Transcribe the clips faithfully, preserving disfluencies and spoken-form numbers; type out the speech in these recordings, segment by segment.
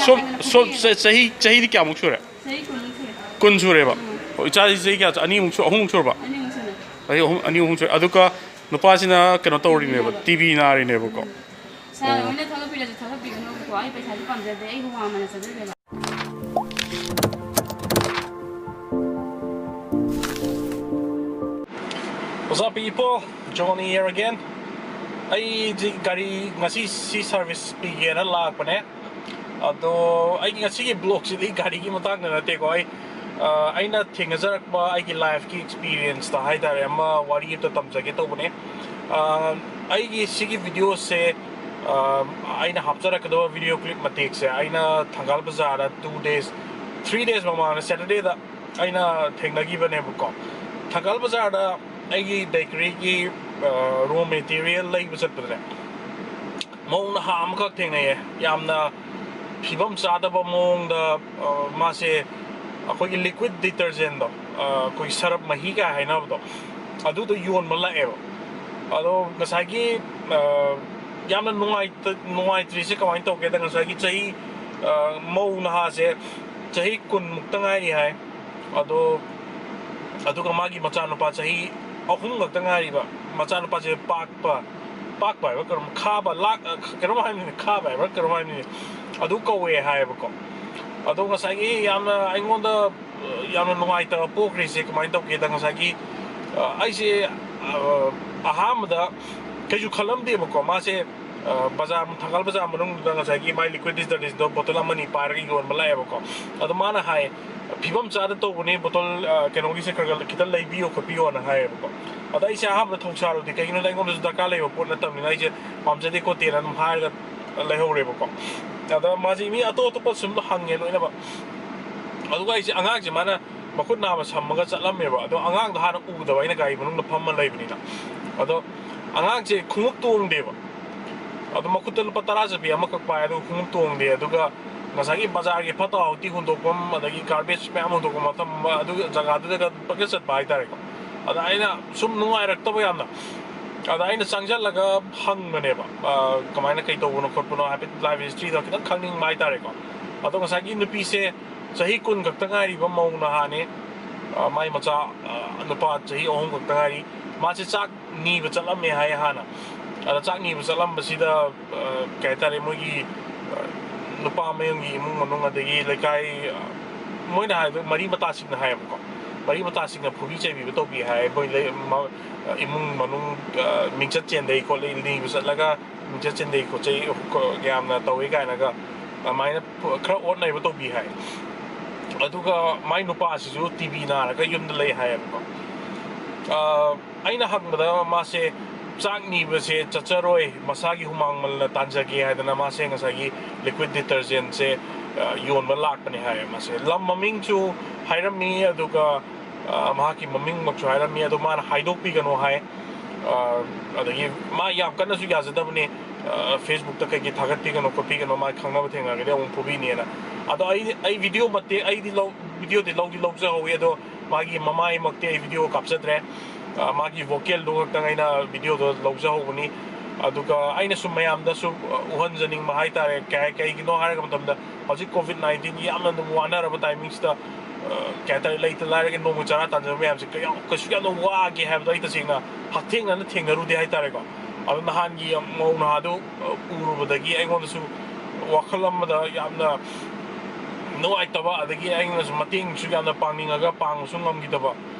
ꯁꯣꯝ ꯁꯣꯝ ꯆ- ꯆꯍꯤ ꯆꯍꯤꯗꯤ ꯀꯌꯥꯃꯨꯛ ꯁꯨꯔꯦ? ꯆꯍꯤ ꯀꯨꯟꯃꯨꯛ ꯁꯨꯔꯦ꯫ ꯀꯨꯟ ꯁꯨꯔꯦꯕ? ꯑꯣ, ꯏꯆꯥꯁꯤ ꯆꯍꯤ ꯀꯌꯥ? ꯑꯅꯤꯃꯨꯛ ꯁꯨ ꯑꯍꯨꯝꯃꯨꯛ ꯁꯨꯔꯕ? ꯑꯅꯤꯃꯨꯛ ꯁꯨꯔꯦ꯫ ꯑꯩ ꯑꯍꯨꯝ ꯑꯅꯤ ꯑꯍꯨꯝ ꯁꯨꯔꯦ꯫ ꯑꯗꯨꯒ ꯅꯨꯄꯥꯁꯤꯅ ꯀꯩꯅꯣ ꯇꯧꯔꯤꯅꯦꯕ, ꯇꯤ ꯕꯤ ꯅꯥꯔꯤꯅꯦꯕꯀꯣ꯫ ꯁꯥꯔ ꯍꯣꯏꯅ ꯊꯥꯒꯠꯄꯤꯔꯁꯨ ꯊꯥꯒꯠꯄꯤꯒꯅꯨꯕꯀꯣ, ꯑꯩ ꯄꯩꯁꯥꯗꯤ ꯄꯥꯝꯖꯗꯦ, ꯑꯩ ꯍꯨꯃꯥꯡ ꯃꯅꯝ ꯆꯥꯖꯗꯦꯕ꯫ What's up, people? Johnny here again. ꯑꯩꯁꯤ ꯒꯥꯔꯤ ꯉꯁꯤ ꯁꯤ ꯁꯥꯔꯚꯤꯁ ꯄꯤꯒꯦꯅ ꯂꯥꯛꯄꯅꯦ꯫ ꯑꯗꯣ ꯑꯩꯒꯤ ꯉꯁꯤꯒꯤ ꯕ꯭ꯂꯣꯛꯁꯤꯗꯤ ꯒꯥꯔꯤꯒꯤ ꯃꯇꯥꯡꯗ ꯅꯠꯇꯦꯀꯣ꯫ ꯑꯩ ꯑ, ꯑꯩꯅ ꯊꯦꯡꯅꯖꯔꯛꯄ ꯑꯩꯒꯤ ꯂꯥꯏꯐꯀꯤ ꯑꯦꯛꯁꯄꯤꯔꯤꯌꯦꯟꯁꯇ ꯍꯥꯏꯇꯥꯔꯦ, ꯑꯃ ꯋꯥꯔꯤ ꯑꯝꯇ ꯇꯝꯖꯒꯦ ꯇꯧꯕꯅꯦ꯫ ꯑ, ꯑꯩꯒꯤ ꯁꯤꯒꯤ ꯚꯤꯗꯤꯑꯣꯁꯦ, ꯑ, ꯑꯩꯅ ꯍꯥꯞꯆꯔꯛꯀꯗꯕ ꯚꯤꯗꯤꯑꯣ ꯀ꯭ꯂꯤꯞ ꯃꯇꯦꯛꯁꯦ ꯑꯩꯅ ꯊꯪꯒꯥꯜ ꯕꯖꯥꯔꯗ two days, three days ꯃꯃꯥꯡꯗ, ꯁꯦꯇꯔꯗꯦꯗ ꯑꯩꯅ ꯊꯦꯡꯅꯈꯤꯕꯅꯦꯕꯀꯣ꯫ ꯊꯪꯒꯥꯜ ꯕꯖꯥꯔꯗ ꯑꯩꯒꯤ ꯕꯦꯀꯔꯤꯒꯤ ꯔꯣ ꯃꯦꯇꯤꯔꯤꯌꯦꯜ ꯂꯩꯕ ꯆꯠꯄꯗꯅꯦ, ꯃꯧ ꯅꯍꯥ ꯑꯃꯈꯛ ꯊꯦꯡꯅꯩꯌꯦ꯫ ꯌꯥꯝꯅ ꯐꯤꯕꯝ ꯆꯥꯗꯕ ꯃꯑꯣꯡꯗ, ꯑ, ꯃꯥꯁꯦ ꯑꯩꯈꯣꯏꯒꯤ ꯂꯤꯀ꯭ꯋꯤꯠ ꯗꯤꯇꯔꯖꯦꯟꯗꯣ, ꯑ, ꯑꯩꯈꯣꯏꯒꯤ ꯁꯔꯞ ꯃꯍꯤ ꯀꯥꯏ ꯍꯥꯏꯅꯕꯗꯣ, ꯑꯗꯨꯗꯣ ꯌꯣꯟꯕ ꯂꯥꯛꯑꯦꯕ꯫ ꯑꯗꯣ ꯉꯁꯥꯏꯒꯤ, ꯑ, ꯌꯥꯝꯅ ꯅꯨꯡꯉꯥꯏꯇ- ꯅꯨꯡꯉꯥꯏꯇ꯭ꯔꯤꯁꯦ ꯀꯃꯥꯏꯅ ꯇꯧꯒꯦꯗ, ꯉꯁꯥꯏꯒꯤ ꯆꯍꯤ, ꯑ, ꯃꯧ ꯅꯍꯥꯁꯦ ꯆꯍꯤ ꯀꯨꯟꯃꯨꯛꯇ ꯉꯥꯏꯔꯤ ꯍꯥꯏ꯫ ꯑꯗꯣ ꯑꯗꯨꯒ ꯃꯥꯒꯤ ꯃꯆꯥꯅꯨꯄꯥ ꯆꯍꯤ ꯑꯍꯨꯝ ꯈꯛꯇ ꯉꯥꯏꯔꯤꯕ ꯃꯆꯥꯅꯨꯄꯥꯁꯦ ꯄꯥꯛꯄ, ꯄꯥꯛꯄ ꯍꯥꯏꯕ꯭ꯔꯥ ꯀꯩꯅꯣꯝ, ꯈꯥꯕ, ꯂꯥꯛ-, ꯀꯩꯅꯣꯝ ꯍꯥꯏꯕꯅꯤꯅꯦ, ꯈꯥꯕ ꯍꯥꯏꯕ꯭ꯔꯥ ꯀꯩꯅꯣꯝ ꯍꯥꯏꯕꯅꯤꯅꯦ, ꯑꯗꯨ ꯀꯧꯋꯦ ꯍꯥꯏꯌꯦꯕꯀꯣ꯫ ꯑꯗꯣ ꯉꯁꯥꯏꯒꯤ ꯌꯥꯝꯅ ꯑꯩꯉꯣꯟꯗ, ꯑ, ꯌꯥꯝꯅ ꯅꯨꯡꯉꯥꯏꯇꯕ ꯄꯣꯛꯈ꯭ꯔꯤꯁꯦ ꯀꯃꯥꯏꯅ ꯇꯧꯒꯦꯗ, ꯉꯁꯥꯏꯒꯤ, ꯑ, ꯑꯩꯁꯦ, ꯑ, ꯑꯍꯥꯟꯕꯗ ꯀꯩꯁꯨ ꯈꯜꯂꯝꯗꯦꯕꯀꯣ, ꯃꯥꯁꯦ, ꯑ, ꯕꯖꯥꯔ, ꯊꯪꯒꯥꯜ ꯕꯖꯥꯔ ꯃꯅꯨꯡꯗꯨꯗ ꯉꯁꯥꯏꯒꯤ ꯃꯥꯏ ꯂꯤꯀ꯭ꯋꯤꯠ ꯗꯤꯇꯔꯖꯦꯟꯗꯣ ꯕꯣꯇꯜ ꯑꯃꯅꯤ ꯄꯥꯏꯔꯒ ꯌꯣꯟꯕ ꯂꯥꯛꯑꯦꯕꯀꯣ꯫ ꯑꯗꯣ ꯃꯥꯅ ꯍꯥꯏ, "ꯐꯤꯕꯝ ꯆꯥꯗ ꯇꯧꯕꯅꯤ, ꯕꯣꯇꯜ, ꯑ, ꯀꯩꯅꯣꯒꯤꯁꯦ ꯈꯔ ꯈꯔ ꯈꯤꯇꯪ ꯂꯩꯕꯤꯌꯣ ꯈꯣꯠꯄꯤꯌꯣꯅ" ꯍꯥꯏꯌꯦꯕꯀꯣ꯫ ꯑꯗ ꯑꯩꯁꯦ ꯑꯍꯥꯟꯕꯗ ꯊꯧꯁꯥꯔꯨꯗꯦ, ꯀꯩꯒꯤꯅꯣꯗ ꯑꯩꯉꯣꯟꯗꯁꯨ ꯗꯔꯀꯥꯔ ꯂꯩꯕ ꯄꯣꯠ ꯅꯠꯇꯕꯅꯤꯅ ꯑꯩꯁꯦ ꯄꯥꯝꯖꯗꯦ ꯈꯣꯠꯇꯦꯅ ꯑꯗꯨꯝ ꯍꯥꯏꯔꯒ ꯂꯩꯍꯧꯔꯦꯕꯀꯣ꯫ ꯑꯗ ꯃꯥꯁꯦ ꯃꯤ ꯑꯇꯣꯞ ꯑꯇꯣꯞꯄ ꯁꯨꯝ ꯍꯪꯉꯦ ꯂꯣꯏꯅꯃꯛ꯫ ꯑꯗꯨꯒ ꯑꯩꯁꯦ, ꯑꯉꯥꯡꯁꯦ ꯃꯥꯅ ꯃꯈꯨꯠ ꯅꯥꯝꯃ ꯁꯝꯃꯒ ꯆꯠꯂꯝꯃꯦꯕ꯫ ꯑꯗꯣ ꯑꯉꯥꯡꯗꯣ ꯍꯥꯟꯅ ꯎꯗꯕ ꯑꯩꯅ ꯒꯥꯔꯤ ꯃꯅꯨꯡꯗ ꯐꯝꯃ ꯂꯩꯕꯅꯤꯅ꯫ ꯑꯗꯣ ꯑꯉꯥꯡꯁꯦ ꯈꯣꯡꯎꯞ ꯇꯣꯡꯗꯦꯕ꯫ ꯑꯗꯣ ꯃꯈꯨꯠꯇ ꯂꯨꯄꯥ ꯇꯔꯥ ꯆꯠꯄꯤ ꯑꯃꯈꯛ ꯄꯥꯏ, ꯑꯗꯨꯒ ꯈꯣꯡꯎꯞ ꯇꯣꯡꯗꯦ꯫ ꯑꯗꯨꯒ ꯉꯁꯥꯏꯒꯤ ꯕꯖꯥꯔꯒꯤ ꯐꯠꯇ ꯍꯥꯎꯊꯤ ꯍꯨꯟꯗꯣꯛꯐꯝ, ꯑꯗꯒꯤ ꯒꯥꯔꯕꯦꯖ ꯃꯌꯥꯝ ꯍꯨꯟꯗꯣꯛꯄ ꯃꯐꯝ, ꯑꯗꯨ ꯖꯒꯥꯗꯨꯗꯒ ꯄꯪꯆꯠ ꯆꯠꯄ ꯍꯥꯏꯇꯥꯔꯦꯀꯣ꯫ ꯑꯗ ꯑꯩꯅ ꯁꯨꯝ ꯅꯨꯡꯉꯥꯏꯔꯛꯇꯕ ꯌꯥꯝꯅ꯫ ꯑꯗ ꯑꯩꯅ ꯆꯪꯁꯤꯜꯂꯒ ꯍꯪꯕꯅꯦꯕ, ꯑ, ꯀꯃꯥꯏꯅ ꯀꯩ ꯇꯧꯕꯅꯣ ꯈꯣꯠꯄꯅꯣ, ꯍꯥꯏꯐꯦꯠ life history ꯗꯣ ꯈꯤꯇꯪ ꯈꯪꯅꯤꯡꯕ ꯍꯥꯏꯇꯥꯔꯦꯀꯣ꯫ ꯑꯗꯣ ꯉꯁꯥꯏꯒꯤ ꯅꯨꯄꯤꯁꯦ ꯆꯍꯤ ꯀꯨꯟ ꯈꯛꯇ ꯉꯥꯏꯔꯤꯕ ꯃꯧ ꯅꯍꯥꯅꯦ꯫ ꯑ, ꯃꯥꯏ ꯃꯆꯥ, ꯑ, ꯅꯨꯄꯥ ꯆꯍꯤ ꯑꯍꯨꯝ ꯈꯛꯇ ꯉꯥꯏꯔꯤ꯫ ꯃꯥꯁꯦ ꯆꯥꯛ ꯅꯤꯕ ꯆꯠꯂꯝꯃꯦ ꯍꯥꯏ ꯍꯥꯟꯅ꯫ ꯑꯗ ꯆꯥꯛ ꯅꯤꯕ ꯆꯠꯂꯝꯕꯁꯤꯗ, ꯑ, ꯀꯩ ꯍꯥꯏꯇꯥꯔꯦ, ꯃꯣꯏꯒꯤ, ꯑ, ꯅꯨꯄꯥ ꯃꯌꯨꯝꯒꯤ ꯏꯃꯨꯡ ꯃꯅꯨꯡ, ꯑꯗꯒꯤ ꯂꯩꯀꯥꯏ, ꯑ, ꯃꯣꯏꯅ ꯍꯥꯏꯕꯗꯣ ꯃꯔꯤ ꯃꯇꯥꯁꯤꯡꯅ ꯍꯥꯏꯌꯦꯕꯀꯣ꯫ ꯃꯔꯤ ꯃꯇꯥꯁꯤꯡꯅ ꯐꯨꯕꯤ ꯆꯩꯕꯤꯕ ꯇꯧꯕꯤ ꯍꯥꯏ꯫ ꯃꯣꯏ ꯂꯩ-, ꯃ-, ꯏꯃꯨꯡ ꯃꯅꯨꯡ, ꯑ, ꯃꯤꯡꯆꯠ ꯆꯦꯟꯗꯩ ꯈꯣꯠꯂꯤ, ꯅꯤꯕ ꯆꯠꯂꯒ ꯃꯤꯡꯆꯠ ꯆꯦꯟꯗꯩ ꯈꯣꯠꯆꯩ ꯌꯥꯝꯅ ꯇꯧꯋꯤ ꯀꯥꯏꯅꯒ ꯑꯗꯨꯃꯥꯏꯅ ꯈꯔ ꯑꯣꯠ ꯅꯩꯕ ꯇꯧꯕꯤ ꯍꯥꯏ꯫ ꯑꯗꯨꯒ ꯃꯥꯏ ꯅꯨꯄꯥꯁꯤꯁꯨ ꯇꯤ ꯕꯤ ꯅꯥꯔꯒ ꯌꯨꯝꯗ ꯂꯩ ꯍꯥꯏꯌꯦꯕꯀꯣ꯫ ꯑ, ꯑꯩꯅ ꯍꯪꯕꯗ ꯃꯥꯁꯦ ꯆꯥꯛ ꯅꯤꯕꯁꯦ ꯆꯠꯆꯔꯣꯏ, ꯃꯁꯥꯒꯤ ꯍꯨꯃꯥꯡ ꯃꯜꯂ ꯇꯥꯟꯖꯒꯦ ꯍꯥꯏꯗꯅ ꯃꯥꯁꯦ ꯉꯁꯥꯏꯒꯤ liquid detergent ꯁꯦ, ꯑ, ꯌꯣꯟꯕ ꯂꯥꯛꯄꯅꯦ ꯍꯥꯏꯌꯦ꯫ ꯃꯥꯁꯦ ꯂꯝ ꯃꯃꯤꯡꯁꯨ ꯍꯥꯏꯔꯝꯃꯤ, ꯑꯗꯨꯒ, ꯑ, ꯃꯍꯥꯛꯀꯤ ꯃꯃꯤꯡꯃꯛꯁꯨ ꯍꯥꯏꯔꯝꯃꯤ, ꯑꯗꯣ ꯃꯥꯅ ꯍꯥꯏꯗꯣꯛꯄꯤꯒꯅꯣ ꯍꯥꯏ꯫ ꯑ, ꯑꯗꯒꯤ ꯃꯥ ꯌꯥꯝ ꯀꯟꯅꯁꯨ ꯌꯥꯖꯗꯕꯅꯦ, ꯑ, Facebook ꯇ ꯀꯩꯀꯩ ꯊꯥꯒꯠꯄꯤꯒꯅꯣ ꯈꯣꯠꯄꯤꯒꯅꯣ, ꯃꯥ ꯈꯪꯅꯕ ꯊꯦꯡꯅꯔꯒꯗꯤ ꯑꯃꯨꯛ ꯐꯨꯕꯤꯅꯦꯅ꯫ ꯑꯗꯣ ꯑꯩ, ꯑꯩ video ꯃꯇꯦꯛ, ꯑꯩꯗꯤ ꯂꯧ-, video ꯗꯤ ꯂꯧꯗꯤ ꯂꯧꯖꯍꯧꯋꯤ, ꯑꯗꯣ ꯃꯥꯒꯤ ꯃꯃꯥꯏꯃꯛꯇꯤ ꯑꯩ video ꯀꯥꯞꯆꯗ꯭ꯔꯦ꯫ ꯑ, ꯃꯥꯒꯤ vocal ꯗꯣ ꯈꯛꯇꯪ ꯑꯩꯅ video ꯗꯣ ꯂꯧꯖꯍꯧꯕꯅꯤ꯫ ꯑꯗꯨꯒ ꯑꯩꯅ ꯁꯨꯝ ꯃꯌꯥꯝꯗꯁꯨ, ꯑ, ꯎꯍꯟꯖꯅꯤꯡꯕ ꯍꯥꯏꯇꯥꯔꯦ, ꯀꯩ-, ꯀꯩꯒꯤꯅꯣ ꯍꯥꯏꯔꯒ ꯃꯇꯝꯗ ꯍꯧꯖꯤꯛ COVID nineteen ꯒꯤ ꯌꯥꯝꯅ ꯑꯗꯨꯝ ꯋꯥꯅꯔꯕ timing ꯁꯤꯗ, ꯑ, ꯀꯩ ꯍꯥꯏꯇꯥꯔꯦ, ꯂꯩꯇ ꯂꯥꯏꯔꯒꯤ ꯅꯣꯡꯃ ꯆꯔꯥ ꯇꯥꯟꯖꯕ ꯃꯌꯥꯝꯁꯦ ꯀꯌꯥ-, ꯀꯩꯁꯨ ꯌꯥꯝꯅ ꯋꯥꯒꯦ ꯍꯥꯏꯕꯗꯣ ꯑꯩ ꯇꯁꯦꯡꯅ ꯍꯛꯊꯦꯡꯅꯅ ꯊꯦꯡꯅꯔꯨꯗꯦ ꯍꯥꯏꯇꯥꯔꯦꯀꯣ꯫ ꯑꯗꯣ ꯅꯍꯥꯟꯒꯤ ꯃꯧ ꯅꯍꯥꯗꯨ, ꯑ, ꯎꯔꯨꯕꯗꯒꯤ ꯑꯩꯉꯣꯟꯗꯁꯨ ꯋꯥꯈꯜ ꯑꯃꯗ ꯌꯥꯝꯅ ꯅꯨꯡꯉꯥꯏꯇꯕ, ꯑꯗꯒꯤ ꯑꯩꯅꯁꯨ ꯃꯇꯦꯡꯁꯨ ꯌꯥꯝꯅ ꯄꯥꯡꯅꯤꯡꯉꯒ ꯄꯥꯡꯕꯁꯨ ꯉꯝꯈꯤꯗꯕ,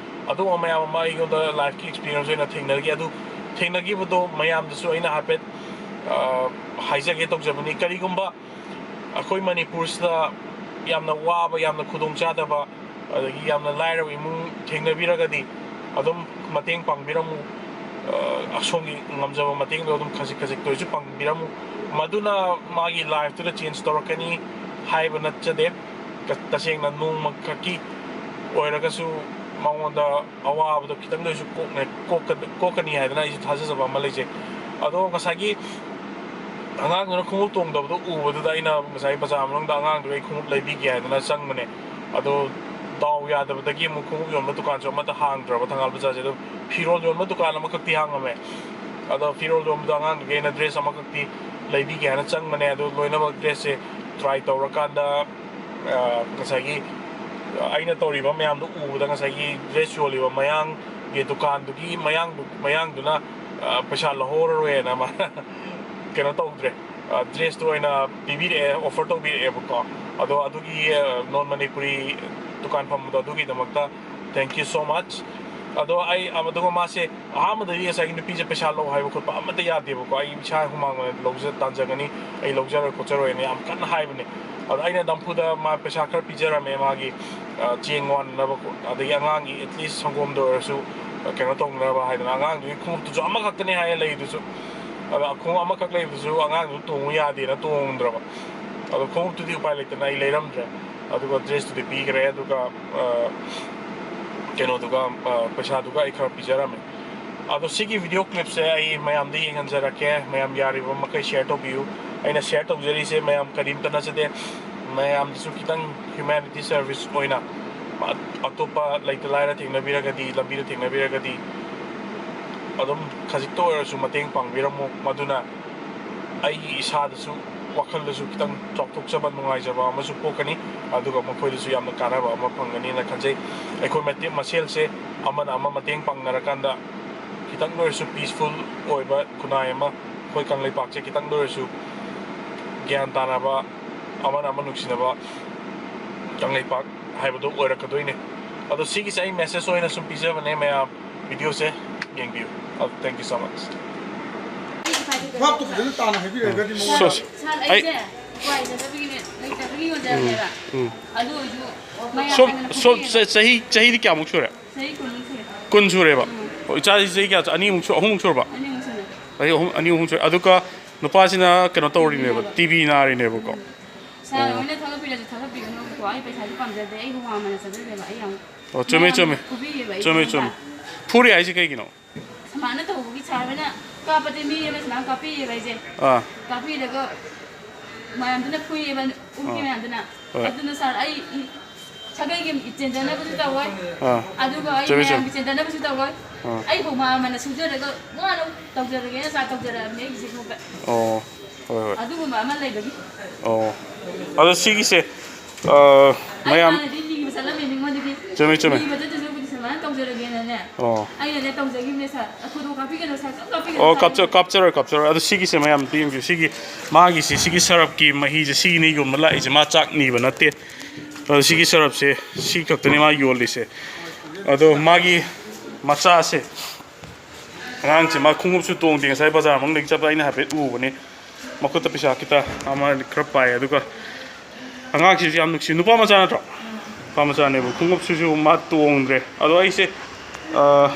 ꯑꯗꯨꯒꯨꯝꯕ ꯃꯌꯥꯝ ꯑꯃ ꯑꯩꯉꯣꯟꯗ life ꯀꯤ experience ꯑꯣꯏꯅ ꯊꯦꯡꯅꯈꯤ꯫ ꯑꯗꯨ ꯊꯦꯡꯅꯈꯤꯕꯗꯣ ꯃꯌꯥꯝꯗꯁꯨ ꯑꯩꯅ ꯍꯥꯏꯐꯦꯠ, ꯑ, ꯍꯥꯏꯖꯒꯦ ꯇꯧꯖꯕꯅꯤ꯫ ꯀꯔꯤꯒꯨꯝꯕ ꯑꯩꯈꯣꯏ ꯃꯅꯤꯄꯨꯔꯁꯤꯗ ꯌꯥꯝꯅ ꯋꯥꯕ, ꯌꯥꯝꯅ ꯈꯨꯗꯣꯡ ꯆꯥꯗꯕ, ꯑꯗꯒꯤ ꯌꯥꯝꯅ ꯂꯥꯏꯔꯕ ꯏꯃꯨꯡ ꯊꯦꯡꯅꯕꯤꯔꯒꯗꯤ ꯑꯗꯨꯝ ꯃꯇꯦꯡ ꯄꯥꯡꯕꯤꯔꯝꯃꯨ꯫ ꯑ, ꯑꯁꯣꯝꯒꯤ ꯉꯝꯖꯕ ꯃꯇꯦꯡꯗꯣ ꯑꯗꯨꯝ ꯈꯖꯤꯛ ꯈꯖꯤꯛꯇ ꯑꯣꯏꯔꯁꯨ ꯄꯥꯡꯕꯤꯔꯝꯃꯨ꯫ ꯃꯗꯨꯅ ꯃꯥꯒꯤ life ꯇꯨꯗ change ꯇꯧꯔꯛꯀꯅꯤ ꯍꯥꯏꯕ ꯅꯠꯆꯗꯦ꯫ ꯇ-, ꯇꯁꯦꯡꯅ ꯅꯣꯡꯃꯈꯛꯀꯤ ꯑꯣꯏꯔꯒꯁꯨ ꯃꯉꯣꯟꯗ ꯑꯋꯥꯕꯗꯣ ꯈꯤꯇꯪꯗ ꯑꯣꯏꯔꯁꯨ ꯀꯣꯛꯅ-, ꯀꯣꯛꯀ-, ꯀꯣꯛꯀꯅꯤ ꯍꯥꯏꯗꯅ ꯑꯩꯁꯨ ꯊꯥꯖꯖꯕ ꯑꯃ ꯂꯩꯖꯩ꯫ ꯑꯗꯣ ꯉꯁꯥꯏꯒꯤ ꯑꯉꯥꯡꯗꯨꯅ ꯈꯣꯡꯎꯞ ꯇꯣꯡꯗꯕꯗꯣ ꯎꯕꯗꯨꯗ ꯑꯩꯅ ꯉꯁꯥꯏ ꯕꯖꯥꯔ ꯃꯅꯨꯡꯗ ꯑꯉꯥꯡꯗꯨꯒꯤ ꯑꯩ ꯈꯣꯡꯎꯞ ꯂꯩꯕꯤꯒꯦ ꯍꯥꯏꯗꯅ ꯆꯪꯕꯅꯦ꯫ ꯑꯗꯣ ꯗꯥꯎ ꯌꯥꯗꯕꯗꯒꯤ ꯑꯃꯨꯛ ꯈꯣꯡꯎꯞ ꯌꯣꯟꯕ ꯗꯨꯀꯥꯟꯁꯨ ꯑꯃꯠꯇ ꯍꯥꯡꯗ꯭ꯔꯕ ꯊꯪꯒꯥꯜ ꯕꯖꯥꯔꯁꯦ꯫ ꯑꯗꯣ ꯐꯤꯔꯣꯜ ꯌꯣꯟꯕ ꯗꯨꯀꯥꯟ ꯑꯃꯈꯛꯇꯤ ꯍꯥꯡꯉꯝꯃꯦ꯫ ꯑꯗꯣ ꯐꯤꯔꯣꯜ ꯌꯣꯟꯕꯗꯣ ꯑꯉꯥꯡꯗꯨꯒꯤ ꯑꯩꯅ ꯗ꯭ꯔꯦꯁ ꯑꯃꯈꯛꯇꯤ ꯂꯩꯕꯤꯒꯦ ꯍꯥꯏꯅ ꯆꯪꯕꯅꯦ꯫ ꯑꯗꯣ ꯂꯣꯏꯅꯃꯛ ꯗ꯭ꯔꯦꯁꯁꯦ ꯇ꯭ꯔꯥꯏ ꯇꯧꯔꯀꯥꯟꯗ, ꯑ, ꯉꯁꯥꯏꯒꯤ ꯑꯩꯅ ꯇꯧꯔꯤꯕ ꯃꯌꯥꯝꯗꯣ ꯎꯕꯗ ꯉꯁꯥꯏꯒꯤ ꯗ꯭ꯔꯦꯁ ꯌꯣꯜꯂꯤꯕ ꯃꯌꯥꯡꯒꯤ ꯗꯨꯀꯥꯟꯗꯨꯒꯤ ꯃꯌꯥꯡꯗꯨ-, ꯃꯌꯥꯡꯗꯨꯅ, ꯑ, ꯄꯩꯁꯥ ꯂꯧꯍꯧꯔꯔꯣꯏꯅ ꯃꯥꯅ ꯀꯩꯅꯣ ꯇꯧꯗ꯭ꯔꯦ꯫ ꯑ, ꯗ꯭ꯔꯦꯁꯇꯣ ꯑꯣꯏꯅ ꯄꯤꯕꯤꯔꯛꯑꯦ, ꯑꯣꯐꯔ ꯇꯧꯕꯤꯔꯛꯑꯦꯕꯀꯣ꯫ ꯑꯗꯣ ꯑꯗꯨꯒꯤ, ꯑ, ꯅꯣꯟ ꯃꯅꯤꯄꯨꯔꯤ ꯗꯨꯀꯥꯟ ꯐꯝꯕꯗꯣ ꯑꯗꯨꯒꯤꯗꯃꯛꯇ thank you so much꯫ ꯑꯗꯣ ꯑꯩ, ꯑꯗꯨꯒ ꯃꯥꯁꯦ ꯑꯍꯥꯟꯕꯗꯗꯤ ꯉꯁꯥꯏꯒꯤ ꯅꯨꯄꯤꯁꯦ ꯄꯩꯁꯥ ꯂꯧ ꯍꯥꯏꯕ ꯈꯣꯠꯄ ꯑꯃꯠꯇ ꯌꯥꯗꯦꯕꯀꯣ꯫ "ꯑꯩ ꯏꯁꯥ ꯍꯨꯃꯥꯡꯅ ꯂꯧꯖ-, ꯇꯥꯟꯖꯒꯅꯤ, ꯑꯩ ꯂꯧꯖꯔꯣꯏ ꯈꯣꯠꯆꯔꯣꯏꯅ" ꯌꯥꯝ ꯀꯟꯅ ꯍꯥꯏꯕꯅꯦ꯫ ꯑꯗꯣ ꯑꯩꯅ ꯅꯝꯐꯨꯗ ꯃꯥ ꯄꯩꯁꯥ ꯈꯔ ꯄꯤꯖꯔꯝꯃꯦ, ꯃꯥꯒꯤ, ꯑ, ꯆꯦꯡ ꯋꯥꯟꯅꯕ ꯈꯣ-, ꯑꯗꯒꯤ ꯑꯉꯥꯡꯒꯤ at least ꯁꯪꯒꯣꯝꯗ ꯑꯣꯏꯔꯁꯨ, ꯑ, ꯀꯩꯅꯣ ꯇꯧꯅꯕ ꯍꯥꯏꯗꯅ꯫ ꯑꯉꯥꯡꯗꯨꯒꯤ ꯈꯣꯡꯎꯞꯇꯨꯁꯨ ꯑꯃꯈꯛꯇꯅꯦ ꯍꯥꯏꯌꯦ ꯂꯩꯗꯨꯁꯨ꯫ ꯑꯗꯣ ꯈꯣꯡꯎꯞ ꯑꯃꯈꯛ ꯂꯩꯕꯗꯨꯁꯨ ꯑꯉꯥꯡꯗꯨ ꯇꯣꯡꯉꯨ ꯌꯥꯗꯦꯅ ꯇꯣꯡꯉꯝꯗ꯭ꯔꯕ꯫ ꯑꯗꯣ ꯈꯣꯡꯎꯞꯇꯨꯗꯤ ꯎꯄꯥꯏ ꯂꯩꯇꯅ ꯑꯩ ꯂꯩꯔꯝꯗ꯭ꯔꯦ꯫ ꯑꯗꯨꯒ ꯗ꯭ꯔꯦꯁꯇꯨꯗꯤ ꯄꯤꯈ꯭ꯔꯦ꯫ ꯑꯗꯨꯒ, ꯑ, ꯀꯩꯅꯣꯗꯨꯒ, ꯑ, ꯄꯩꯁꯥꯗꯨꯒ ꯑꯩ ꯈꯔ ꯄꯤꯖꯔꯝꯃꯦ꯫ ꯑꯗꯣ ꯁꯤꯒꯤ ꯚꯤꯗꯤꯑꯣ ꯀ꯭ꯂꯤꯞꯁꯦ ꯑꯩ ꯃꯌꯥꯝꯗ ꯌꯦꯡꯍꯟꯖꯔꯛꯀꯦ꯫ ꯃꯌꯥꯝ ꯌꯥꯔꯤꯕ ꯃꯈꯩ ꯁꯤꯌꯔ ꯇꯧꯕꯤꯌꯨ꯫ ꯑꯩꯅ ꯁꯤꯌꯔ ꯇꯧꯖꯔꯤꯁꯦ ꯃꯌꯥꯝ ꯀꯔꯤꯝꯇ ꯅꯠꯆꯗꯦ꯫ ꯃꯌꯥꯝꯗꯁꯨ ꯈꯤꯇꯪ ꯍ꯭ꯌꯨꯃꯦꯅꯤꯇꯤ ꯁꯔꯚꯤꯁ ꯑꯣꯏꯅ, ꯑ-, ꯑꯇꯣꯞꯄ ꯂꯩꯇ ꯂꯥꯏꯔ ꯊꯦꯡꯅꯕꯤꯔꯒꯗꯤ, ꯂꯝꯕꯤꯗ ꯊꯦꯡꯅꯕꯤꯔꯒꯗꯤ ꯑꯗꯨꯝ ꯈꯖꯤꯛꯇ ꯑꯣꯏꯔꯁꯨ ꯃꯇꯦꯡ ꯄꯥꯡꯕꯤꯔꯝꯃꯨ꯫ ꯃꯗꯨꯅ ꯑꯩꯒꯤ ꯏꯁꯥꯗꯁꯨ, ꯋꯥꯈꯜꯗꯁꯨ ꯈꯤꯇꯪ ꯆꯥꯎꯊꯣꯛꯆꯕ, ꯅꯨꯡꯉꯥꯏꯖꯕ ꯑꯃꯁꯨ ꯄꯣꯛꯀꯅꯤ꯫ ꯑꯗꯨꯒ ꯃꯈꯣꯏꯗꯁꯨ ꯌꯥꯝꯅ ꯀꯥꯟꯅꯕ ꯑꯃ ꯐꯪꯒꯅꯤꯅ ꯈꯟꯖꯩ꯫ ꯑꯩꯈꯣꯏ ꯃꯇꯦ-, ꯃꯁꯦꯜꯁꯦ ꯑꯃꯅ ꯑꯃ ꯃꯇꯦꯡ ꯄꯥꯡꯅꯔꯀꯥꯟꯗ ꯈꯤꯇꯪꯗ ꯑꯣꯏꯔꯁꯨ ꯄꯤꯁꯐꯨꯜ ꯑꯣꯏꯕ ꯈꯨꯟꯅꯥꯏ ꯑꯃ, ꯑꯩꯈꯣꯏ ꯀꯪꯂꯩꯄꯥꯛꯁꯦ ꯈꯤꯇꯪꯗ ꯑꯣꯏꯔꯁꯨ ꯒ꯭ꯌꯥꯟ ꯇꯥꯅꯕ, ꯑꯃꯅ ꯑꯃ ꯅꯨꯡꯁꯤꯅꯕ ꯀꯪꯂꯩꯄꯥꯛ ꯍꯥꯏꯕꯗꯨ ꯑꯣꯏꯔꯛꯀꯗꯣꯏꯅꯦ꯫ ꯑꯗꯣ ꯁꯤꯒꯤꯁꯦ ꯑꯩ ꯃꯦꯁꯦꯖ ꯑꯣꯏꯅ ꯁꯨꯝ ꯄꯤꯖꯕꯅꯦ ꯃꯌꯥꯝ꯫ ꯚꯤꯗꯤꯑꯣꯁꯦ ꯌꯦꯡꯕꯤꯌꯨ꯫ ꯑꯗꯣ thank you so much꯫ ꯚꯥꯞꯇꯣ ꯐꯖꯅ ꯇꯥꯅ ꯍꯥꯏꯕꯤꯔꯒꯗꯤ ꯃꯉꯣꯟꯗ ꯁꯣ-, ꯁꯥꯔ, ꯑꯩ ꯑꯩꯁꯦ ꯎꯄꯥꯏ ꯂꯩꯇꯕꯒꯤꯅꯦ, ꯂꯩꯇꯕꯒꯤ ꯌꯣꯟꯖꯕꯅꯦꯕ꯫ ꯎꯝ꯫ ꯑꯗꯨ ꯑꯣꯏꯔꯁꯨ ꯃꯌꯥꯝ ꯁꯣꯝ-, ꯑꯩꯉꯣꯟꯗ ꯁꯣꯝ ꯄꯨꯊꯣꯛꯄꯤꯔꯦ꯫ ꯆ-, ꯆꯍꯤ, ꯆꯍꯤꯗꯤ ꯀꯌꯥꯃꯨꯛ ꯁꯨꯔꯦ? ꯆꯍꯤ ꯀꯨꯟꯃꯨꯛ ꯁꯨꯔꯦ꯫ ꯀꯨꯟ ꯁꯨꯔꯦꯕ? ꯎꯝ꯫ ꯑꯣ, ꯏꯆꯥꯁꯤ ꯆꯍꯤ ꯀꯌꯥ ꯆ-, ꯑꯅꯤꯃꯨꯛ ꯁꯨ-, ꯑꯍꯨꯝꯃꯨꯛ ꯁꯨꯔꯕ? ꯑꯅꯤꯃꯨꯛ ꯁꯨꯔꯦ꯫ ꯆꯍꯤ ꯑꯍꯨꯝ, ꯑꯅꯤ ꯑꯍꯨꯝ ꯁꯨꯔꯦ꯫ ꯑꯗꯨꯒ ꯅꯨꯄꯥꯁꯤꯅ ꯀꯩꯅꯣ ꯇꯧꯔꯤꯅꯦꯕ, ꯇꯤ ꯕꯤ ꯅꯥꯔꯤꯅꯦꯕꯀꯣ꯫ ꯁꯥꯔ ꯑꯣ꯫ ꯍꯣꯏꯅ ꯊꯥꯒꯠꯄꯤꯔꯁꯨ ꯊꯥꯒꯠꯄꯤꯒꯅꯨꯀꯣ, ꯑꯩ ꯄꯩꯁꯥꯗꯤ ꯄꯥꯝꯖꯗꯦ, ꯑꯩ ꯍꯨꯃꯥꯡ ꯃꯟꯅ ꯆꯠꯆꯗꯦꯕ, ꯑꯩ ꯌꯥꯝ ꯑꯣ, ꯆꯨꯝꯃꯦ, ꯃꯌꯥꯝꯅ ꯆꯨꯝꯃꯦ꯫ ꯐꯨꯕꯤꯔꯦꯕ ꯑꯩ ꯆꯨꯝꯃꯦ, ꯈꯪꯕ꯭ꯔꯥ? ꯆꯨꯝꯃꯦ꯫ ꯐꯨꯔꯤ ꯍꯥꯏꯁꯦ ꯀꯩꯒꯤꯅꯣ? ꯁꯨꯃꯥꯏꯅ ꯇꯧꯕꯒꯤ ꯁꯥꯔ ꯍꯣꯏꯅ ꯀꯥꯞꯄꯗꯤ ꯃꯤ ꯑꯃ ꯁꯨꯃꯥꯏꯅ ꯀꯥꯞꯄꯤꯔꯦꯕ ꯑꯩꯁꯦ꯫ ꯑꯥ꯫ ꯀꯥꯞꯄꯤꯔꯒ ꯃꯌꯥꯝꯗꯨꯅ ꯐꯨꯏꯌꯦꯕ, ꯎꯝꯀꯤ ꯑꯥ꯫ ꯃꯌꯥꯝꯗꯨꯅ꯫ ꯍꯣꯏ꯫ ꯑꯗꯨꯅ ꯁꯥꯔ ꯑꯩ ꯏ-, ꯁꯥꯒꯩꯒꯤ ꯆꯦꯟꯖꯅꯕꯁꯨ ꯇꯧꯔꯣꯏ꯫ ꯑꯥ꯫ ꯑꯗꯨꯒ ꯑꯩ ꯆꯨꯝꯃꯦ, ꯆꯨꯝꯃꯦ꯫ ꯃꯌꯥꯝꯒꯤ ꯆꯦꯟꯖꯅꯕꯁꯨ ꯇꯧꯔꯣꯏ꯫ ꯑꯥ꯫ ꯑꯩꯕꯨ ꯃꯥ ꯑꯃꯅ ꯁꯨꯖꯔꯒ ꯃꯥꯅ ꯇꯧꯖꯔꯒꯦꯅ ꯆꯥ ꯇꯧꯖꯔꯛꯑꯕꯅꯦ ꯑꯩꯒꯤꯁꯦ ꯈꯣꯠꯄ꯫ ꯑꯣ꯫ ꯍꯣꯏ, ꯍꯣꯏ꯫ ꯑꯗꯨꯒꯨꯝꯕ ꯑꯃ ꯂꯩꯕꯒꯤ꯫ ꯑꯣ꯫ ꯑꯗꯣ ꯁꯤꯒꯤꯁꯦ, ꯑ, ꯑꯩ ꯃꯌꯥꯝ ꯍꯥꯟꯅꯗꯤ ꯅꯤꯕ ꯆꯠꯂꯝꯃꯦ ꯃꯤꯉꯣꯟꯗꯒꯤ꯫ ꯆꯨꯝꯃꯤ, ꯆꯨꯝꯃꯤ꯫ ꯅꯤꯕ ꯆꯠꯇꯣꯏ ꯁꯔꯨꯛꯄꯨꯗꯤ ꯁꯨꯃꯥꯏꯅ ꯇꯧꯖꯔꯒꯦꯅꯅꯦ꯫ ꯑꯣ꯫ ꯑꯩꯅꯅꯦ ꯇꯧꯖꯈꯤꯕꯅꯦ ꯁꯥꯔ꯫ ꯑ, ꯐꯣꯇꯣ ꯀꯥꯞꯄꯤꯒꯅꯨ ꯁꯥꯔ, ꯀꯩꯝ ꯀꯥꯞꯄꯤꯒꯅꯨ ꯑꯣ, ꯁꯥꯔ꯫ ꯀꯥꯞꯆ-, ꯀꯥꯞꯆꯔꯣꯏ, ꯀꯥꯞꯆꯔꯣꯏ꯫ ꯑꯗꯣ ꯁꯤꯒꯤꯁꯦ ꯃꯌꯥꯝ ꯑꯝꯇ ꯌꯦꯡꯕꯤꯌꯨ꯫ ꯁꯤꯒꯤ, ꯃꯥꯒꯤꯁꯤ, ꯁꯤꯒꯤ ꯁꯔꯞꯀꯤ ꯃꯍꯤꯁꯦ ꯁꯤꯒꯤꯅꯦ ꯌꯣꯟꯕ ꯂꯥꯛꯏꯁꯦ꯫ ꯃꯥ ꯆꯥꯛ ꯅꯤꯕ ꯅꯠꯇꯦ꯫ ꯑꯗꯣ ꯁꯤꯒꯤ ꯁꯔꯞꯁꯦ ꯁꯤ ꯈꯛꯇꯅꯤ ꯃꯥ ꯌꯣꯜꯂꯤꯁꯦ꯫ ꯑꯗꯣ ꯃꯥꯒꯤ ꯃꯆꯥꯁꯦ, ꯑꯉꯥꯡꯁꯦ ꯃꯥ ꯈꯣꯡꯎꯞꯁꯨ ꯇꯣꯡꯗꯦ꯫ ꯉꯁꯥꯏ ꯕꯖꯥꯔ ꯃꯅꯨꯡꯗꯒꯤ ꯆꯠꯄꯗ ꯑꯩꯅ ꯍꯥꯏꯐꯦꯠ ꯎꯕꯅꯤ꯫ ꯃꯈꯨꯠꯇ ꯄꯩꯁꯥ ꯈꯤꯇ ꯑꯃ ꯈꯔ ꯄꯥꯏ꯫ ꯑꯗꯨꯒ ꯑꯉꯥꯡꯁꯤꯁꯨ ꯌꯥꯝ ꯅꯨꯡꯁꯤ꯫ ꯅꯨꯄꯥ ꯃꯆꯥ ꯅꯠꯇ꯭ꯔꯣ? ꯅꯨꯄꯥ ꯃꯆꯥꯅꯦꯕ꯫ ꯈꯣꯡꯎꯞꯁꯤꯁꯨ ꯃꯥ ꯇꯣꯡꯗ꯭ꯔꯦ꯫ ꯑꯗꯣ ꯑꯩꯁꯦ, ꯑ,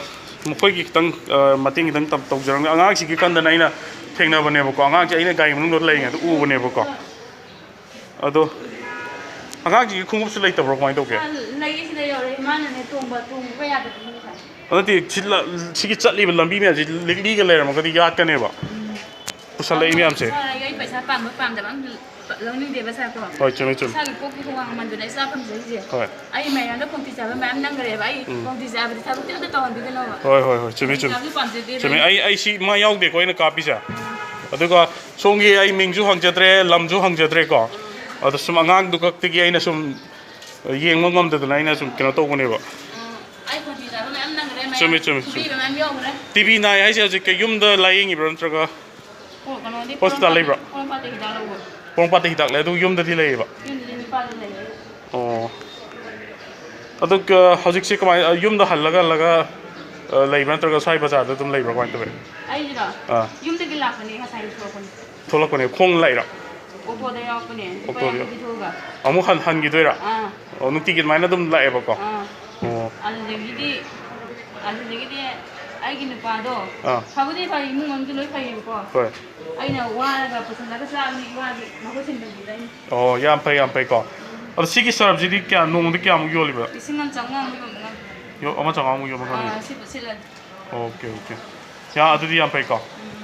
ꯃꯈꯣꯏꯒꯤ ꯈꯤꯇꯪ, ꯑ, ꯃꯇꯦꯡ ꯈꯤꯇꯪ ꯇꯧ-, ꯇꯧꯖꯔꯝꯒꯦ꯫ ꯑꯉꯥꯡꯁꯤꯒꯤ ꯀꯟꯗꯅ ꯑꯩꯅ ꯊꯦꯡꯅꯕꯅꯦꯕꯀꯣ꯫ ꯑꯉꯥꯡꯁꯦ ꯑꯩꯅ ꯒꯥꯔꯤ ꯃꯅꯨꯡꯗ ꯂꯩꯔꯤꯉꯩꯗ ꯎꯕꯅꯦꯕꯀꯣ꯫ ꯑꯗꯣ ꯑꯉꯥꯡꯁꯤꯒꯤ ꯈꯣꯡꯎꯞꯁꯨ ꯂꯩꯇꯕ꯭ꯔꯣ? ꯀꯃꯥꯏꯅ ꯇꯧꯒꯦ? ꯑ, ꯂꯩꯌꯦ, ꯁꯤꯗ ꯌꯧꯔꯦ꯫ ꯃꯥꯅꯅꯦ ꯇꯣꯡꯕ, ꯇꯣꯡꯕ ꯌꯥꯗꯕꯅꯤ ꯉꯁꯥꯏ꯫ ꯑꯗꯨ ꯅꯠꯇꯦ, ꯁꯤ ꯂ-, ꯁꯤꯒꯤ ꯆꯠꯂꯤꯕ ꯂꯝꯕꯤ ꯃꯌꯥꯝꯁꯤ ꯂꯤꯛꯂꯤꯒ ꯂꯩꯔꯝꯃꯒꯗꯤ ꯌꯥꯠꯀꯅꯦꯕ꯫ ꯄꯨꯁꯜꯂꯛꯏ ꯃꯌꯥꯝꯁꯦ꯫ ꯁꯥꯔ, ꯑꯩ ꯄꯩꯁꯥ ꯄꯥꯝꯕ ꯄꯥꯝꯗꯕ ꯑꯝ ꯂꯧꯅꯤꯡꯗꯦꯕ ꯁꯥꯔ ꯀꯣ꯫ ꯍꯣꯏ, ꯆꯨꯝꯃꯤ, ꯆꯨꯝꯃꯤ꯫ ꯏꯁꯥꯒꯤ ꯀꯣꯛꯀꯤ ꯍꯨꯃꯥꯡ ꯃꯃꯟꯗꯨꯅ ꯏꯆꯥ ꯐꯪꯖꯔꯤꯁꯦ꯫ ꯍꯣꯏ꯫ ꯑꯩ ꯃꯌꯥꯝꯗ ꯈꯣꯡꯇꯤ ꯆꯥꯕ ꯃꯌꯥꯝ ꯅꯝꯈ꯭ꯔꯦꯕ꯫ ꯑꯩ ꯎꯝ꯫ ꯈꯣꯡꯇꯤ ꯆꯥꯕꯗꯤ ꯊꯕꯛꯇꯤ ꯑꯝꯇ ꯇꯧꯍꯟꯕꯤꯒꯅꯣꯕ꯫ ꯍꯣꯏ, ꯍꯣꯏ, ꯍꯣꯏ, ꯆꯨꯝꯃꯤ, ꯆꯨꯝꯃꯤ꯫ ꯄꯩꯁꯥꯁꯨ ꯄꯥꯝꯖꯗꯦꯕ ꯆꯨꯝꯃꯤ꯫ ꯑꯩ꯫ ꯑꯩ, ꯑꯩ ꯁꯤ ꯃꯥ ꯌꯥꯎꯗꯦꯀꯣ ꯑꯩꯅ ꯀꯥꯞꯄꯤꯁꯦ꯫ ꯑꯗꯨꯒ ꯁꯣꯝꯒꯤ ꯑꯩ ꯃꯤꯡꯁꯨ ꯍꯪꯖꯗ꯭ꯔꯦ, ꯂꯝꯁꯨ ꯍꯪꯖꯗ꯭ꯔꯦꯀꯣ꯫ ꯑꯗꯣ ꯁꯨꯝ ꯑꯉꯥꯡꯗꯨ ꯈꯛꯇꯒꯤ ꯑꯩꯅ ꯁꯨꯝ ꯌꯦꯡꯕ ꯉꯝꯗꯗꯅ ꯑꯩꯅ ꯁꯨꯝ ꯀꯩꯅꯣ ꯇꯧꯕꯅꯦꯕ꯫ ꯎꯝ, ꯑꯩ ꯈꯣꯡꯇꯤ ꯆꯥꯕ ꯃꯌꯥꯝ ꯅꯝꯈ꯭ꯔꯦ, ꯃꯌꯥꯝ ꯆꯨꯝꯃꯤ, ꯆꯨꯝꯃꯤ, ꯆꯨꯝꯃꯤ꯫ ꯐꯨꯕꯤꯕ ꯃꯌꯥꯝ ꯌꯥꯎꯈ꯭ꯔꯦ꯫ ꯇꯤ ꯕꯤ ꯅꯥꯏ ꯍꯥꯏꯁꯦ ꯍꯧꯖꯤꯛ ꯀꯩ ꯌꯨꯝꯗ ꯂꯥꯏꯌꯦꯡꯉꯤꯕ꯭ꯔꯣ ꯅꯠꯇ꯭ꯔꯒ ꯍꯣ-, ꯀꯩꯅꯣꯗꯤ ꯍꯣꯁꯄꯤꯇꯥꯜ ꯄꯣꯔꯣꯝꯄꯥꯠꯇ, ꯂꯩꯕ꯭ꯔꯣ? ꯄꯣꯔꯣꯝꯄꯥꯠꯇ ꯍꯤꯗꯥꯛ ꯂꯧꯕ꯫ ꯄꯣꯔꯣꯝꯄꯥꯠꯇ ꯍꯤꯗꯥꯛ ꯂꯩ, ꯑꯗꯨ ꯌꯨꯝꯗꯗꯤ ꯂꯩꯌꯦꯕ? ꯌꯨꯝꯗꯗꯤ ꯅꯨꯄꯥꯗꯤ ꯂꯩꯌꯦ꯫ ꯑꯣ꯫ ꯑꯗꯨ ꯀ-, ꯍꯧꯖꯤꯛꯁꯦ ꯀꯃꯥꯏ-, ꯌꯨꯝꯗ ꯍꯜꯂꯒ, ꯍꯜꯂꯒ, ꯑ, ꯂꯩꯕ꯭ꯔꯥ ꯅꯠꯇ꯭ꯔꯒ ꯁ꯭ꯋꯥꯏ ꯕꯖꯥꯔꯗ ꯑꯗꯨꯝ ꯂꯩꯕ꯭ꯔꯥ? ꯀꯃꯥꯏꯅ ꯇꯧꯋꯤ? ꯑꯩꯁꯤꯔꯣ? ꯑꯥ꯫ ꯌꯨꯝꯗꯒꯤ ꯂꯥꯛꯄꯅꯦ, ꯉꯁꯥꯏ ꯊꯣꯛꯂꯛꯄꯅꯦ꯫ ꯊꯣꯛꯂꯛꯄꯅꯦ, ꯈꯣꯡꯅ ꯂꯥꯛꯏꯔꯣ? ꯑꯣꯇꯣꯗ ꯌꯥꯎꯔꯛꯄꯅꯦ, ꯂꯨꯄꯥ ꯑꯣꯇꯣꯗ ꯌꯥꯡꯈꯩ ꯌꯥꯎ-, ꯄꯤꯊꯣꯛꯑꯒ꯫ ꯑꯃꯨꯛ ꯍꯟ-, ꯍꯟꯈꯤꯗꯣꯏꯔꯥ? ꯑꯥ꯫ ꯑꯣ, ꯅꯨꯡꯇꯤꯒꯤ ꯑꯗꯨꯃꯥꯏꯅ ꯑꯗꯨꯝ ꯂꯥꯛꯑꯦꯕꯀꯣ? ꯑꯥ꯫ ꯑꯣ꯫ ꯑꯗꯨꯗꯒꯤꯗꯤ, ꯑꯗꯨꯗꯒꯤꯗꯤ ꯑꯩꯒꯤ ꯅꯨꯄꯥꯗꯣ ꯑꯥ꯫ ꯐꯕꯨꯗꯤ ꯐꯩ, ꯏꯃꯨꯡ ꯃꯅꯨꯡꯁꯨ ꯂꯣꯏ ꯐꯩꯌꯦꯕꯀꯣ꯫ ꯍꯣꯏ꯫ ꯑꯩꯅ ꯋꯥꯔꯒ ꯄꯨꯁꯜꯂꯒ ꯆꯥꯕꯅꯤ, ꯏꯋꯥꯒꯤ ꯃꯍꯨꯠ ꯁꯤꯟꯕꯅꯤꯗ ꯑꯩꯅ꯫ ꯑꯣ, ꯌꯥꯝ ꯐꯩ, ꯌꯥꯝ ꯐꯩꯀꯣ꯫ ꯑꯗꯣ ꯁꯤꯒꯤ ꯁꯔꯞꯁꯤꯗꯤ ꯀꯌꯥ, ꯅꯣꯡꯃꯗ ꯀꯌꯥꯃꯨꯛ ꯌꯣꯜꯂꯤꯕ? ꯂꯤꯁꯤꯡ ꯑꯃ ꯆꯥꯝꯃꯉꯥꯃꯨꯛ ꯌꯣꯟꯕ ꯉꯝꯃꯤ꯫ ꯌꯣ-, ꯑꯃ ꯆꯥꯝꯃꯉꯥꯃꯨꯛ ꯌꯣꯟꯕ ꯉꯝꯃꯤ? ꯑꯥ, ꯁꯤ ꯄꯨꯟꯁꯤꯜꯂꯗꯤ꯫ Okay, okay. ꯌꯥ, ꯑꯗꯨꯗꯤ ꯌꯥꯝ ꯐꯩꯀꯣ꯫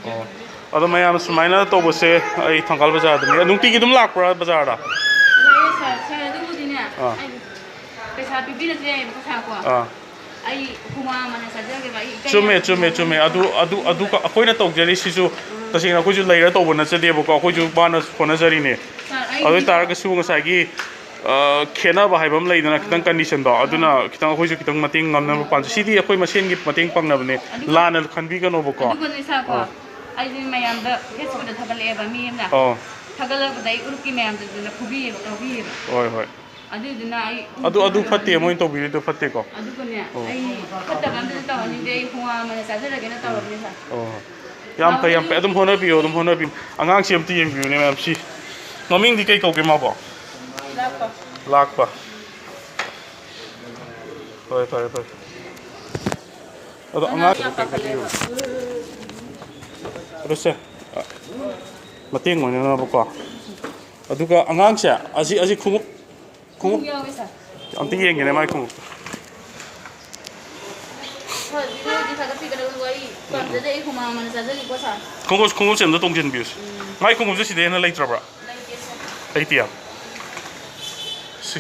ꯎꯝ꯫ ꯑꯣ꯫ ꯑꯗꯣ ꯃꯌꯥꯝ ꯁꯨꯃꯥꯏꯅ ꯇꯧꯕꯁꯦ ꯑꯩ ꯊꯪꯒꯥꯜ ꯕꯖꯥꯔꯗꯅꯦ꯫ ꯅꯨꯡꯇꯤꯒꯤ ꯑꯗꯨꯝ ꯂꯥꯛꯄ꯭ꯔꯥ ꯕꯖꯥꯔꯗ? ꯂꯥꯛꯑꯦ ꯁꯥꯔ, ꯁꯥꯔ, ꯑꯗꯨꯕꯨꯗꯤꯅꯦ, ꯑꯥ꯫ ꯑꯩ ꯄꯩꯁꯥ ꯄꯤꯕꯤꯔꯁꯨ ꯌꯥꯏꯌꯦꯕꯀꯣ ꯁꯥꯔ ꯀꯣ꯫ ꯑꯥ꯫ ꯑꯩ ꯍꯨꯃꯥꯡ ꯑꯃꯅ ꯆꯥꯖꯒꯦꯕ, ꯑꯩ ꯏꯀꯥꯏ ꯆꯨꯝꯃꯦ, ꯌꯥꯝ ꯆꯨꯝꯃꯦ, ꯆꯨꯝꯃꯦ꯫ ꯑꯗꯨ, ꯑꯗꯨ, ꯑꯗꯨ ꯀ-, ꯑꯩꯈꯣꯏꯅ ꯇꯧꯖꯔꯤꯁꯤꯁꯨ ꯎꯝ꯫ ꯇꯁꯦꯡꯅ ꯑꯩꯈꯣꯏꯁꯨ ꯂꯩꯔ ꯇꯧꯕ ꯅꯠꯆꯗꯦꯕꯀꯣ, ꯑꯩꯈꯣꯏꯁꯨ ꯋꯥꯅ ꯍꯣꯠꯅꯖꯔꯤꯅꯦ꯫ ꯁꯥꯔ, ꯑꯩ ꯑꯗꯨ ꯑꯣꯏ ꯇꯥꯔꯒꯁꯨ ꯉꯁꯥꯏꯒꯤ, ꯑ, ꯈꯦꯠꯅꯕ ꯍꯥꯏꯕ ꯑꯃ ꯂꯩꯗꯅ, ꯈꯤꯇꯪ ꯎꯝ꯫ ꯀꯟꯗꯤꯁꯟꯗꯣ, ꯑꯗꯨꯅ ꯎꯝ꯫ ꯈꯤꯇꯪ ꯑꯩꯈꯣꯏꯁꯨ ꯈꯤꯇꯪ ꯃꯇꯦꯡ ꯉꯝꯅꯕ ꯄꯥꯝꯖꯩ꯫ ꯁꯤꯗꯤ ꯑꯩꯈꯣꯏ ꯃꯁꯦꯟꯒꯤ ꯃꯇꯦꯡ ꯄꯥꯡꯅꯕꯅꯦ, ꯑꯗꯨꯒ ꯂꯥꯟꯅ ꯈꯟꯕꯤꯒꯅꯣꯕꯀꯣ꯫ ꯑꯗꯨꯒꯅꯦ ꯁꯥꯔꯀꯣ, ꯑꯥ꯫ ꯑꯩꯁꯦ ꯃꯌꯥꯝꯗ Facebookꯇ ꯊꯥꯒꯠꯂꯛꯑꯦꯕ ꯃꯤ ꯑꯃꯅ꯫ ꯑꯣ꯫ ꯊꯥꯒꯠꯂꯛꯄꯗ ꯑꯩ ꯎꯔꯨꯞꯀꯤ ꯃꯌꯥꯝꯗꯨꯗꯅ ꯐꯨꯕꯤꯌꯦꯕ, ꯀꯥꯎꯕꯤꯌꯦꯕ꯫ ꯍꯣꯏ, ꯍꯣꯏ꯫ ꯑꯗꯨꯗꯨꯅ ꯑꯩ ꯑꯗꯨ, ꯑꯗꯨ ꯐꯠꯇꯦ, ꯃꯣꯏꯅ ꯇꯧꯕꯤꯔꯤꯗꯣ ꯐꯠꯇꯦꯀꯣ꯫ ꯑꯗꯨꯒꯅꯦ, ꯑꯣ꯫ ꯑꯩ ꯐꯠꯇꯕ ꯑꯝꯇ ꯇꯧꯍꯟꯅꯤꯡꯗꯦ, ꯑꯩ ꯍꯨꯃꯥꯡ ꯑꯃꯅ ꯆꯥꯖꯔꯒꯦꯅ ꯇꯧꯔꯕꯅꯦ, ꯁꯥꯔ꯫ ꯑꯣ, ꯌꯥꯝ ꯐꯩ, ꯌꯥꯝ ꯐꯩ꯫ ꯑꯗꯨꯝ ꯍꯣꯠꯅꯕꯤꯌꯨ, ꯑꯗꯨꯝ ꯍꯣꯠꯅꯕꯤꯌꯨ꯫ ꯑꯉꯥꯡꯁꯤ ꯑꯝꯇ ꯌꯦꯡꯕꯤꯌꯨꯅꯦ, ꯃꯌꯥꯝ꯫ ꯁꯤ ꯃꯃꯤꯡꯗꯤ ꯀꯩ ꯀꯧꯒꯦ ꯃꯥꯕꯣ? ꯂꯥꯛꯄ꯫ ꯂꯥꯛꯄ꯫ ꯍꯣꯏ, ꯐꯔꯦ, ꯐꯔꯦ꯫ ꯑꯗꯣ ꯑꯉꯥꯡ ꯑꯉꯥꯡ ꯌꯥꯝ ꯄꯥꯈꯠꯂꯦꯕ꯫ ꯑꯗꯣ ꯁꯦ, ꯃꯇꯦꯡ ꯑꯣꯏꯅꯅꯕꯀꯣ꯫ ꯑꯗꯨꯒ ꯑꯉꯥꯡꯁꯦ, ꯑꯁꯤ, ꯑꯁꯤ ꯈꯣꯡꯎꯞ, ꯈꯣꯡꯎꯞ ꯈꯣꯡꯎꯞ ꯌꯥꯎꯋꯦ, ꯁꯥꯔ꯫ ꯑꯝꯇ ꯌꯦꯡꯒꯦꯅꯦ, ꯃꯥꯏ ꯈꯣꯡꯎꯞꯇꯣ꯫ ꯁꯥꯔ, ꯚꯤꯗꯤꯑꯣꯗꯤ ꯊꯥꯒꯠꯄꯤꯒꯅꯨ, ꯑꯩ ꯄꯥꯝꯖꯗꯦ, ꯑꯩ ꯍꯨꯃꯥꯡ ꯑꯃꯅ ꯆꯥꯖꯒꯦꯀꯣ, ꯁꯥꯔ꯫ ꯈꯣꯡꯎꯞ, ꯈꯣꯡꯎꯞꯁꯦ ꯑꯝꯇ ꯇꯣꯡꯁꯤꯟꯕꯤꯌꯨꯁꯦ꯫ ꯎꯝ꯫ ꯃꯥꯏ ꯈꯣꯡꯎꯞꯁꯦ ꯁꯤꯗꯩ ꯍꯦꯟꯅ ꯂꯩꯇ꯭ꯔꯕ꯭ꯔꯥ? ꯂꯩꯇꯦ, ꯁꯥꯔ꯫ ꯂꯩꯇꯤꯌꯦ? ꯁꯤ,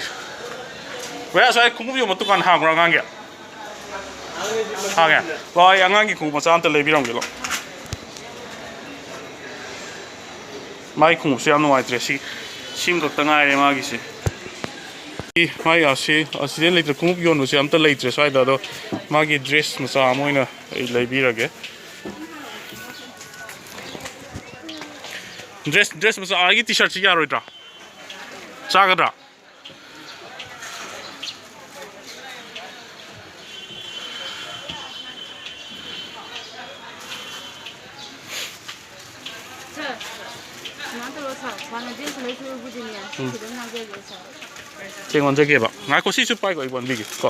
ꯚꯩꯌꯥ, ꯑꯁ꯭ꯋꯥꯏ ꯈꯣꯡꯎꯞ ꯌꯣꯟꯕ ꯗꯨꯀꯥꯟ ꯍꯥꯡꯕ꯭ꯔꯥ ꯑꯉꯥꯡꯒꯤ? ꯍꯥꯡꯉꯦ? ꯂꯥꯛꯑꯣ, ꯑꯩ ꯑꯉꯥꯡꯒꯤ ꯈꯣꯡꯎꯞ ꯃꯆꯥ ꯑꯝꯇ ꯂꯩꯕꯤꯔꯝꯒꯦ, ꯂꯥꯛꯑꯣ꯫ ꯃꯥꯒꯤ ꯈꯣꯡꯎꯞꯁꯦ ꯌꯥꯝ ꯅꯨꯡꯉꯥꯏꯇ꯭ꯔꯦ꯫ ꯁꯤ, ꯁꯤꯃꯈꯛꯇ ꯉꯥꯏꯔꯦ ꯃꯥꯒꯤꯁꯦ꯫ ꯁꯤ ꯃꯥꯒꯤ ꯑꯁꯤ, ꯑꯁꯤꯗꯩ ꯂꯩꯇ꯭ꯔꯦ, ꯈꯣꯡꯎꯞ ꯌꯣꯟꯕꯁꯦ ꯑꯝꯇ ꯂꯩꯇ꯭ꯔꯦ ꯁ꯭ꯋꯥꯏꯗ꯫ ꯑꯗꯣ ꯃꯥꯒꯤ ꯗ꯭ꯔꯦꯁ ꯃꯆꯥ ꯑꯃ ꯑꯣꯏꯅ ꯑꯩ ꯂꯩꯕꯤꯔꯒꯦ꯫ ꯗ꯭ꯔꯦꯁ, ꯗ꯭ꯔꯦꯁ ꯃꯆꯥ, ꯑꯩꯒꯤ ꯇꯤ ꯁꯥꯔꯠꯁꯤ ꯌꯥꯔꯣꯏꯗ꯭ꯔꯥ? ꯆꯥꯒꯗ꯭ꯔꯥ? ꯁꯥꯔ, ꯁꯨꯃꯥꯏꯅ ꯇꯧꯔꯣ ꯁꯥꯔ, ꯁꯥꯔꯅ ꯗ꯭ꯔꯦꯁ ꯂꯩꯊꯣꯛꯎꯕꯨꯗꯤꯅꯦ, ꯎꯝ꯫ ꯈꯤꯇꯪ ꯉꯥꯡꯖꯒꯦ ꯁꯥꯔ꯫ ꯆꯦꯡ ꯑꯣꯟꯖꯒꯦꯕ꯫ ꯉꯥꯏꯈꯣ, ꯁꯤꯁꯨ ꯄꯥꯏꯈꯣ, ꯑꯩ ꯑꯣꯟꯕꯤꯒꯦ ꯀꯣ꯫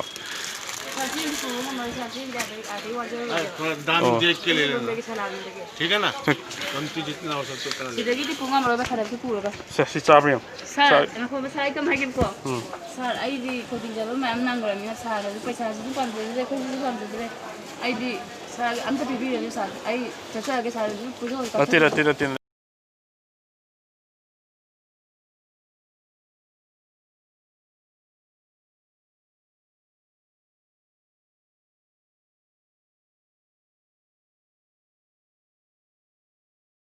ꯁꯥꯔ, ꯆꯦꯡꯗꯤ ꯄꯨꯕ ꯉꯝꯃꯔꯣꯏ ꯁꯥꯔ, ꯆꯦꯡꯗꯤ ꯑꯥꯗꯩ, ꯑꯥꯗꯩ ꯋꯥꯖꯔꯨꯔꯒꯦ꯫ ꯁꯥꯔ, ꯗꯥꯝ ꯑꯣ꯫ ꯗꯦꯛ ꯀꯦ ꯂꯩꯔꯦ꯫ ꯁꯣꯝꯗꯒꯤ ꯁꯅꯥꯕꯤꯗꯒꯤ꯫ ꯁꯤꯗꯒꯤꯗꯤ ꯄꯨ ꯉꯝꯃꯔꯣꯏ, ꯁꯥꯔ, ꯁꯤ ꯄꯨꯔꯒ꯫ ꯁꯦ, ꯁꯤ ꯆꯥꯕ ꯌꯦꯡꯉꯣ꯫ ꯁꯥꯔ, ꯆꯥ- ꯉꯥꯏꯈꯣꯕ, ꯁꯥꯔ, ꯑꯩ ꯀꯩꯅꯣꯝ ꯍꯥꯏꯒꯦꯕꯀꯣ꯫ ꯎꯝ꯫ ꯁꯥꯔ, ꯑꯩꯗꯤ ꯀꯣꯆꯤꯡ ꯆꯠꯄ ꯃꯌꯥꯝ ꯅꯪꯈ꯭ꯔꯕꯅꯤꯅ ꯁꯥꯔꯅꯁꯨ ꯄꯩꯁꯥꯁꯤꯁꯨ ꯄꯥꯝꯖꯗ꯭ꯔꯦ, ꯑꯩꯈꯣꯏꯁꯤꯁꯨ ꯄꯥꯝꯖꯗ꯭ꯔꯦ꯫ ꯑꯩꯗꯤ ꯁꯥꯔ ꯑꯝꯇ ꯄꯤꯕꯤꯔꯅꯨ ꯁꯥꯔ꯫ ꯑꯩ ꯆꯠꯆꯔꯒꯦ ꯁꯥꯔ, ꯑꯗꯨꯝ ꯄꯨꯊꯣꯛꯑꯒꯦ, ꯅꯠꯇꯦ, ꯀꯥꯞꯊꯣꯛꯄꯤꯔꯣ꯫ ꯅꯠꯇꯦ, ꯅꯠꯇꯦ, ꯅꯠꯇꯦ꯫